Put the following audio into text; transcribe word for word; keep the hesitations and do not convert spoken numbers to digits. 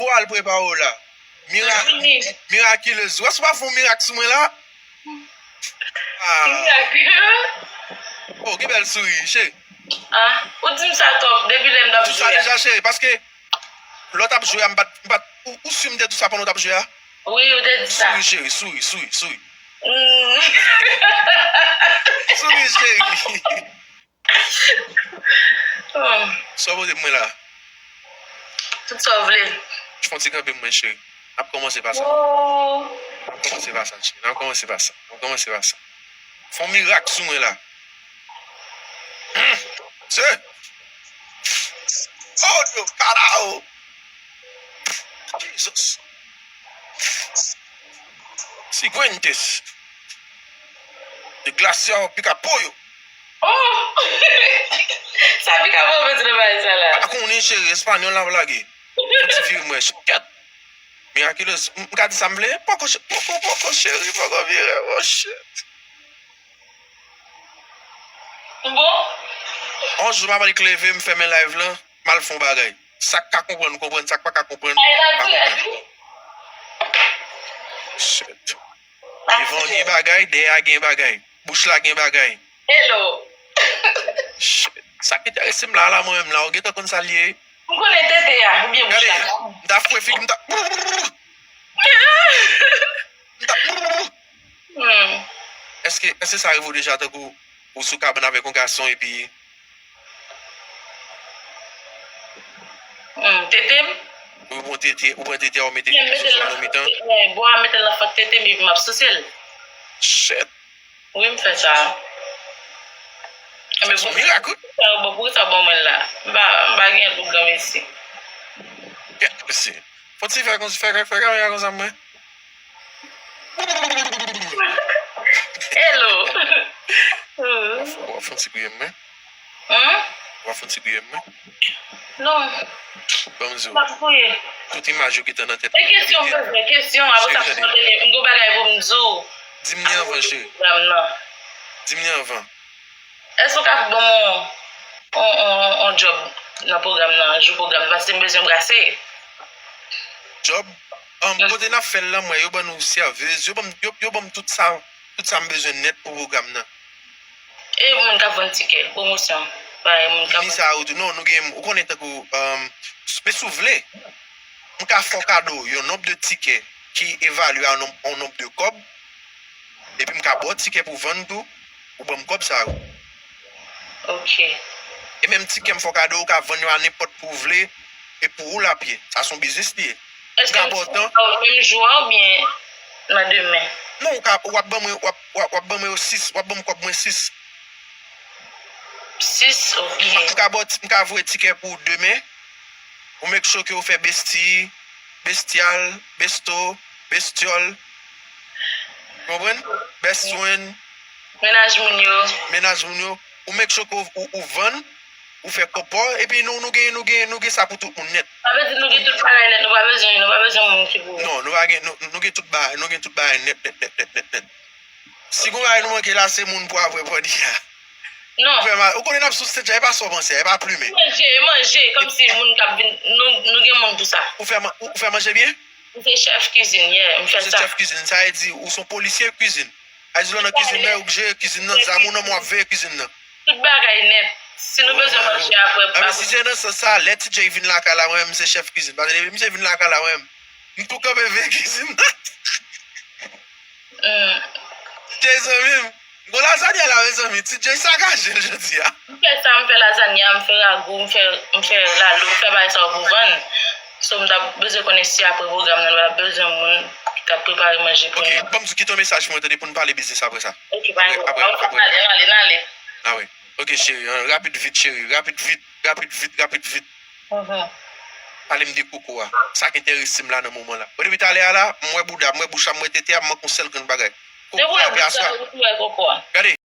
Ou al prepare w la. Mira, miraculous. Wè si w pa fè yon mirak sou mwen la. Ah. Mirak. Oh, gen bèl souri, cheri. Ah, ou di m sa twòp depi lè m t ap jwe a. Di sa deja, cheri, paske lè w t ap jwe a, m pa t, m pa t, ou, ou si m te di w sa pandan w t ap jwe a? Wi, ou te di sa. Souri, cheri, souri, souri, souri. Mm. Souri, cheri. Oh. Sa w pote pou mwen la? Tout sa w vle. Fè yon ti kanpe pou mwen, cheri. N ap kòmanse pa sa. Oh. N ap kòmanse pa sa, cheri. N ap kòmanse pa sa. N ap kòmanse pa sa. Fè yon mirak sou mwen la. Se. Oh, Dios, carajo. Jesus. Siguientes. Desgraciado pica pollo. Oh! Sa pica pollo vle di nan bagay sa la? Pa konnen, cheri, espanyòl la lage. Yon ti vire mwen, kèt. Miraculous, m, m ka di sa m vle? Poko, che-, poko, poko, cheri, poko vire, oh shit. Bon. On jou, m ap leve, m fèmen live lan, m al fè yon bagay. Sa k ka konprann, konprann, sa k pa ka konprann, pa konprann. Shit. Devan gen bagay, dèyè a gen bagay. Bouch la gen bagay. Hello. Shit. Sa k enterese m la, la, mwen menm la, ou gentan konn sa l ye. M konnen tete a, oubyen bouch la. Gade, m ta fwe figi, m ta, m ta, Hmm. Èske, èske sa rive w deja tankou ou sou kabann avèk yon gason epi Hmm, tete m? Ou pran tete, ou pran tete a, ou mete sou nan mitan. Bwa a mete l nan fant tete m epi m ap souse l. Shit. Wi, m fè sa. Sa se yon mirak, wi. Sa yo bon, poukisa w ban mwen l la? M pa, m pa gen l pou granmesi. Kèt mesye. Fò ti fè konsa, fè, fè kamera konsa mwen. Hello. W ap fè yon ti priye mwen. Hmm? W ap fè yon ti priye mwen. Non. Ban m di w. M ap priye. Tout imaj yo ki te nan tèt mwen. E kesyon m bezwen, kesyon, apre sa m ap tande, m gon bagay pou m di w. Di m li anvan, cheri. Di m li anvan. Èske w ka ban m yon, yon, yon, yon djòb nan pwogram nan, jou pwogram nan, paske m bezwen brase. Djòb? An, kote n ap fè l lan, mwen, yo ban nou sèvis, yo ban m, yo, yo ban m tout sa, tout sa m bezwen nèt pou pwogram nan. E moun k ap vann tikè, pwomosyon, bay moun k ap vann. Ni sa ou tou, non, nou gen, ou konnen tankou, um, men si w vle, m ka fè w kado yon nonb de tikè ki evalye a yon nonb, yon nonb de kòb, epi m ka ba w tikè pou vann tou, ou ban m kòb sa yo. Ok. E menm tikè m fè w kado, ou ka vann yo a nenpòt pou w vle, e pou ou l ap ye. Sa se yon biznis li ye. Èske m ka ba w tan? Menm jou a oubyen nan demen? Non, ou ka, w ap ban mwen, w ap, w ap, w ap ban mwen yo sis, w ap ban m kòb mwen sis. Sis, ok. M ka ba w ti, m ka voye tikè pou ou demen. Ou make sure ke ou fè besti, bestyal, besto, bestyòl. Konprann? Best friend. Mennaj moun yo. Mennaj moun yo. Ou make sure ke ou, ou, ou vann, ou fè kòb pa w, epi nou, nou gen, nou gen, nou gen sa pou tout moun nèt. Sa vle di nou gen tout bagay nèt, nou pa bezwen, nou pa bezwen moun ki pou. Non, nou pa gen, nou, nou gen tout bagay, nou gen tout bagay nèt, nèt, nèt, nèt, nèt, nèt. Si gon bagay nou manke la, se moun pou apre pran li a. Non. Ou fè mal. Ou konnen n ap sou stage la, e pa sa w panse a, e pa plimen. Manje, manje, kòmsi moun k ap vin, nou, nou gen moun pou sa. Ou fè ma-, ou, ou fè manje byen? M se chèf kizin, yeah, m fè sa. Ou se chèf kizin, sa vle di ou se yon polisye kizin. Sa vle di lè w nan kizin nan, ou k jere kizin nan, zam ou nan men w ap veye kizin nan. Tout bagay nèt. Si nou bezwen manje apre, pa. Anben, si se nan sans sa, lè T J vin lakay la, mwen menm se chèf kizin. Paske depi misye vin lakay la, mwen menm, m tou kanpe veye kizin nan. Hmm. T J zanmi m. Gon lazanya la, mezanmi. T J sakaje l jodi a. M fè sa, m fè lazanya, m fè ragou, m fè, m fè lalo, m fè bagay sa yo pou vann. So, m t ap bezwen konnen si apre pwogram nan, nou ap bezwen moun k ap prepare manje pou nou. Ok, ban m di, kite yon mesaj pou mwen, tande, pou n pale biznis apre sa. Ok, pa gen pwoblèm. Apre, apre. N ale, n ale, n ale. Ah wi. Ok, cheri, hein, rapid vit, cheri. Rapid vit, rapid vit, rapid vit. Mhm. Pale m de koko a. Sa k enterese m la nan moman la. Bon, depi talè a la, m wè bouda, m wè bouch la, m wè tete a, m manke yon sèl grenn bagay. Koko a, pè a swa. Depi w wè bouch la, ou wè koko a. Gade.